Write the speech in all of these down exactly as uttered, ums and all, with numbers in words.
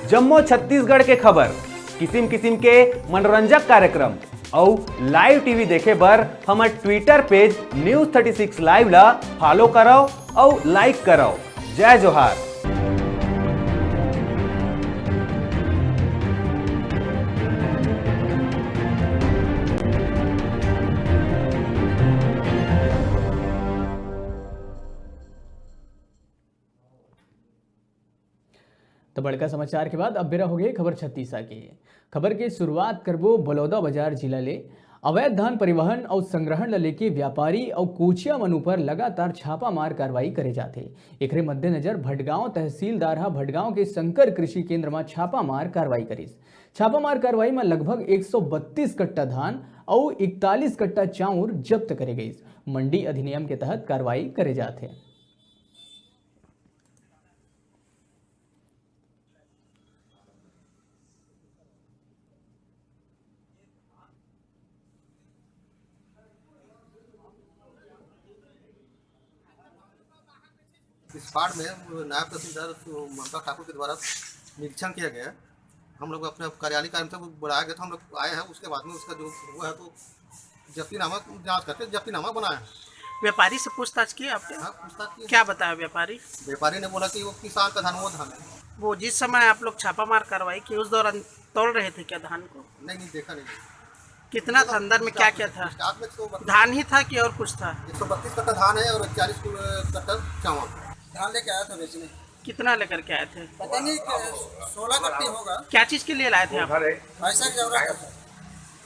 जम्मो छत्तीसगढ़ के खबर, किसिम किसिम के मनोरंजक कार्यक्रम अउ live T V देखे बर हमर Twitter page News thirty six Live ला follow करव अउ like करव। जय जोहार। तो बड़का समाचार के बाद अब बेरा हो गए खबर छत्तीसा के। खबर के शुरुआत करबो बलौदाबाजार जिला ले। अवैध धान परिवहन अउ संग्रहण ल लेके व्यापारी अउ कोचिया मन ऊपर लगातार छापामार कार्रवाई करे जाथे। एकरे मद्देनजर भटगांव तहसीलदार ह भटगांव के शंकर कृषि केंद्र म छापामार कार्रवाई करिस। छापामार कार्रवाई म लगभग एक सौ बत्तीस कट्टा धान अउ इकतालीस कट्टा चाउर जब्त करे गइस। मंडी अधिनियम के तहत कार्रवाई करे जाथे। इस पार्ट में नायब तहसीलदार ममता ठाकुर के द्वारा निरीक्षण किया गया है। हम लोग अपने कार्यालय कार्य से बुलाया गया था, हम लोग आए हैं, उसके बाद में उसका जो हुआ है तो जब्तीनामा जांच करके जब्तीनामा बनाया है। व्यापारी से पूछताछ की आपने? हाँ, पूछताछ की। क्या बताया व्यापारी? व्यापारी ने बोला कि वो किसान का धान, वो धान है। वो जिस समय आप लोग छापामार कार्रवाई की, उस दौरान तौल रहे थे क्या धान को? नहीं, नहीं, देखा नहीं। कितना था अंदर में, क्या क्या था? स्टॉक में तो बत्तीस धान ही था कि और कुछ था? एक सौ बत्तीस कट्टा धान है और चालीस किलो कट्टा चावल। धान लेके आया था बेचने। कितना लेकर के आए थे? पता नहीं, सोलह कट्टी होगा। क्या चीज के लिए लाए थे आप? पैसा की जरूरत है सर,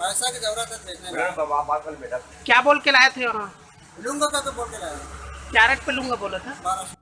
पैसा की जरूरत है बेचने का। क्या बोल के लाए थे वहाँ? लूंगा का तो बोल के लाया। क्या रेट पे लूंगा बोला था? बारह सौ।